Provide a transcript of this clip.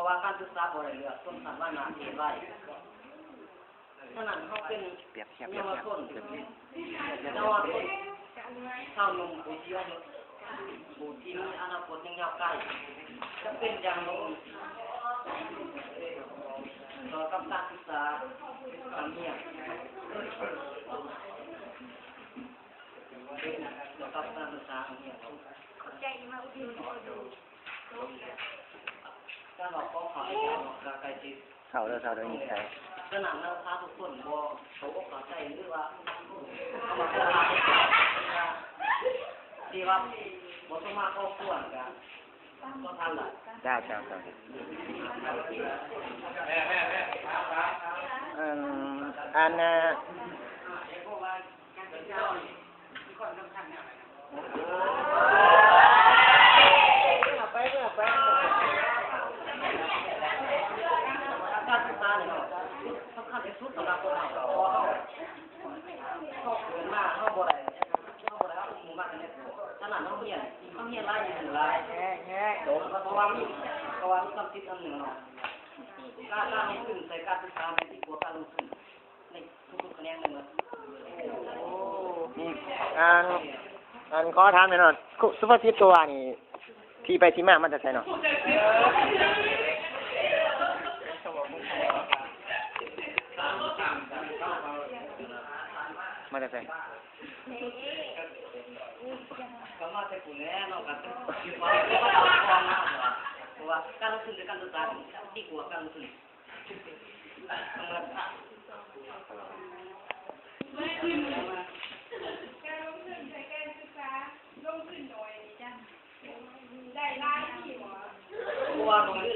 າະວ່າການສຶກສາບໍ່ໄດ້ເລືອກຊົນຊັ້ນວັນນະເພດໄວ້. ສະນັ້ນເຮົາເປັນເຍົາວະຊົນ ເຍົາວະຊົນຊາວໜຸ່ມຜູ້ທີ່ອາຍຸ ຜູ້ທີ່ມີອະນາຄົດຍັງຍາວໄກ ຈຳເປັນຢ່າງຍິ່ງຕໍ່ກັບການສຶກສາການຮຽນ ຕໍ່ກັບການສຶກສາການຮຽນ. ເຂົ້າເດີ ເຂົ້າເດີ ຍິນດີ. ສະນັ້ນແລ້ວ ຖ້າທຸກຄົນບໍ່ເຂົ້າອົກເຂົ້າໃຈ ຫຼືວ່າ ທີ່ວ່າບໍ່ສົມມາກໍຄວນ ກໍ ກໍທຳໄດ້. ເຈົ້າ ເຈົ້າ ເຈົ້າ. ເອີ່ມ ອັນນ່າ ການສຶກສານີ້ເນາະ ສຳຄັນທີ່ສຸດສຳລັບຄົນເຮົາ ເພາະວ່າເຮົາ ເຮົາເກີດມາ ເຮົາບໍ່ໄດ້ ເຮົາບໍ່ໄດ້ຮັບຮູ້ມາແຕ່ໃນໂລກ ສະນັ້ນເຮົາຮຽນ ເຮົາຮຽນຫຼາຍ ເຮົາຮູ້ຫຼາຍ ເພາະວ່າມີ ເພາະວ່າມີຄວາມຄິດອັນໜຶ່ງເນາະ ການ ການລົງທຶນໃສ່ການສຶກສາແມ່ນດີກວ່າການລົງທຶນ ໃນທຸກໆຂະແໜງເລີຍ. ນີ້ ອັນ ອັນ ຂໍຖາມແດ່ເນາະ ສຸພາສິດທີ່ວ່ານີ້ ທີ່ໄປທີ່ມາມາແຕ່ໃສເນາະ? ມາແຕ່ໃສ? ກໍມາແຕ່ພຸ້ນແຫຼະເນາະ ກໍ ເພາະວ່າການລົງທຶນໃນການສຶກສາດີກວ່າການລົງທຶນ ເພາະວ່າໜ້ອຍ